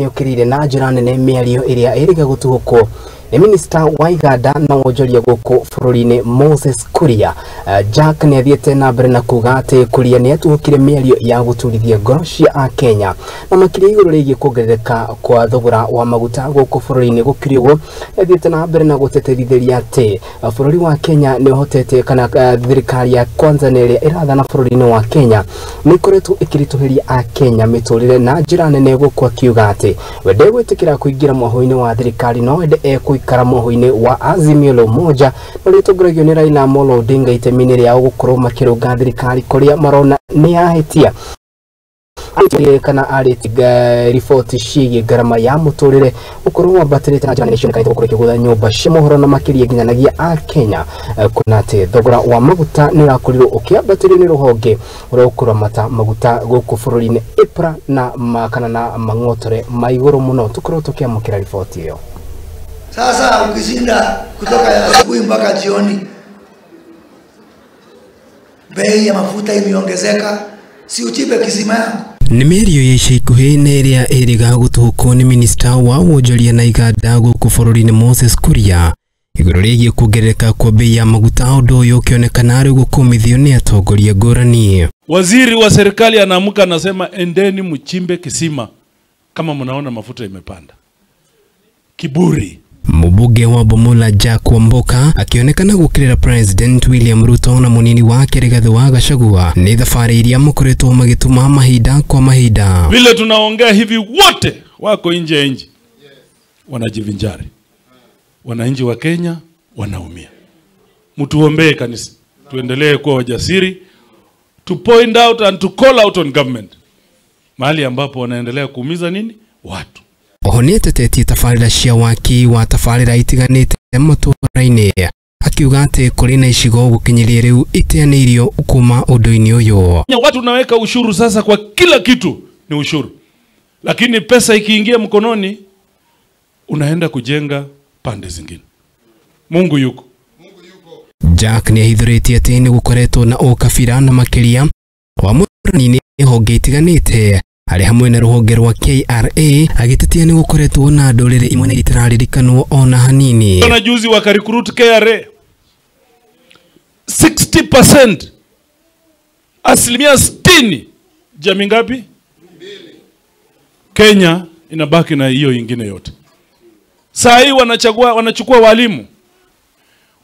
Nĩũkĩrĩire na njĩra nene mĩario ĩrĩa ĩrĩga gũtuhũkwo nĩ minista wa iganda na wonjoria gũkũ bũrũri-inĩ Moses Kuria. Jack nĩ athiĩte na mbere na kuga atĩ Kuria nĩ atuhũkire mĩario ya gũturithia ngoro cia Akenya na makĩria igũrũ rĩgiĩ kuongerereka kwa thogora wa maguta gũkũ bũrũri-inĩ. Gũkĩrĩ ũguo, nĩ athiĩte na mbere na gũteterithĩria atĩ bũrũri wa Kenya nĩ ũhotete kana thirikari ya Kwanza nĩ ĩrĩa ĩrathana bũrũri-inĩ wa Kenya nĩ ĩkoretwo ĩkĩritũhĩria Akenya mĩtũrĩre na njĩra nene, gũkũ akiuga atĩ we ndegwĩtĩkĩra kũingĩra mwahũ-inĩ wa thirikari no ende ekũikara mwahũ-inĩ wa Azimio la Umoja ũrĩa ũtongoragio nĩ Raila Amolo Odinga itemi-inĩ rĩao gũkorwo makĩrũnga thirikari kũrĩa marona nĩ yahĩtia kana arĩtie riboti ciĩgiĩ ngarama ya mũtũrĩre gũkorwo wambatĩrĩte na njĩra nene cionekanĩte gũkorwo ikĩgũtha nyũmba cia mohoro na makĩria nginyanagia a Kenya, kuona atĩ thogora wa maguta nĩ ũrakorirwo ũkĩambatĩrio nĩ rũhonge rwa kũramata maguta gũkũ bũrũri-inĩ EPRA na kana na mang'otore ma igũrũ mũno. Tũkorwo tũkĩamũkĩra riboti ĩyo. Sasa ukishinda kutoka asubuhi mpaka jioni, bei ya mafuta imeongezeka, si uchimbe kisima yangu? Nĩ mĩario ya ica ikuhĩ na ĩrĩa ĩrĩga gũtuhũkwo nĩ minista wa wonjoria na iganda gũkũ bũrũri-inĩ Moses Kuria igũrũ rĩgiĩ kuongerereka kwa bei ya maguta, ũndũ ũyũ ũkĩonekana arĩ gũkũmithio nĩ atongoria ngũrani. Waziri wa serikali anaamka anasema, endeni mchimbe kisima kama mnaona mafuta imepanda. Kiburi. Mũbunge wa Bumula Jack Wamboka akĩonekana gũkĩrĩra President William Ruto na mũnini wake Rigathi wa Gachagua nĩ thabarĩ iria makoretwo magĩtuma mahinda kwa mahinda. Vile tunaongea hivi, wote wako nje ya nchi wanajivinjari. Wananchi wa Kenya wanaumia. Mtuombee kanisa, tuendelee kuwa wajasiri to point out and to call out on government mahali ambapo wanaendelea kuumiza nini watu. Oho nĩ atetetie tabarĩra cia waki wa tabarĩra itiganĩte matũra-inĩ, akiuga atĩ kũrĩ na icigo gũkinyĩria rĩu iteanĩirio kuma ũndũ-inĩ ũyũ. Watu unaweka ushuru sasa kwa kila kitu ni ushuru, lakini pesa ikiingia mkononi unaenda kujenga pande zingine. Mungu yuko. Jack nĩ ahithũrĩtie atĩ nĩ gũkoretwo na ũkabira na makĩria wa mũrani-inĩ honge itiganĩte harĩ hamwe na rũhonge rwa KRA, agĩtetia nĩ gũkoretwo na ndũrĩrĩ imwe na itararirikanwo ona hanini. Na juzi wakarecruit KRA 60%, 60%, jamii ngapi? Kenya inabaki na hiyo ingine yote. Saa hii wanachagua, wanachukua walimu.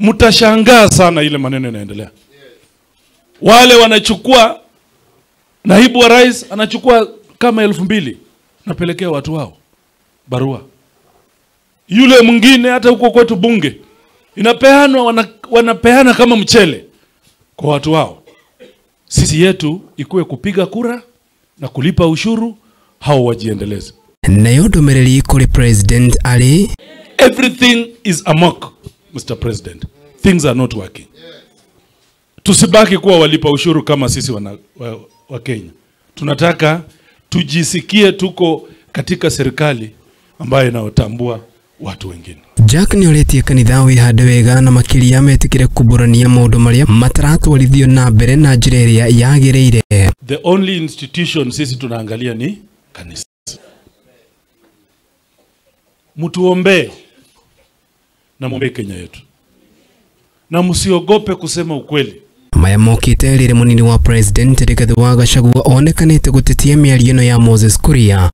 Mtashangaa sana ile maneno inaendelea. Wale wanachukua, naibu wa rais anachukua kama 2000 napelekea watu wao barua. Yule mwingine hata huko kwetu bunge inapeanwa, wanapeana kama mchele kwa watu wao. Sisi yetu ikuwe kupiga kura na kulipa ushuru, hao wajiendeleze. Nayo ndũmĩrĩri kũrĩ President arĩ Everything is amok, Mr. President. Things are not working. Tusibaki kuwa walipa ushuru kama sisi wa Kenya. Tunataka tujisikie tuko katika serikali ambayo inaotambua watu wengine. Jack nĩorĩtie kanitha wĩhande wega na makĩria metĩkĩre kumbũrania maũndũ marĩa mataratwarithio na mbere na njĩra ĩrĩa yagĩrĩire. The only institution sisi tunaangalia ni kanisa. Mtuombee na muombe Kenya yetu. Na msiogope kusema ukweli. Maya mokĩte rĩrĩ mũnini wa President Rigathi wa Gachagua onekanĩte gũtetia mĩario ĩno ya Moses Kuria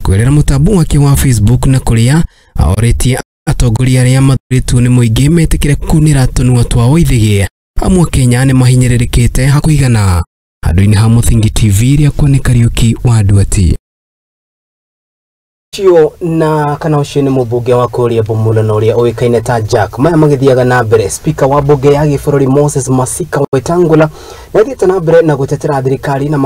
kũgerera mũtambo wake wa Facebook na kũrĩa aorĩtie atongoria arĩa mathurĩtwo nĩ mũingĩ metĩkĩre kunĩra tũnua twao ithĩgĩ amwe Kenya nĩ mahinyĩrĩrĩkĩte hakũigana. Handũ-inĩ ha Mũthingi TV rĩakwa nĩ Kariũki wa Nduati. Cio na kana ũcio nĩ mũmbunge wa kũrĩa Bumula na ũrĩa ũĩkaine ta Jack. Maya magĩthiaga na mbere, Speaker wa bunge ya gĩbũrũri Moses Masika Wetangula nĩathiĩte na mbere na gũtetera thirikari na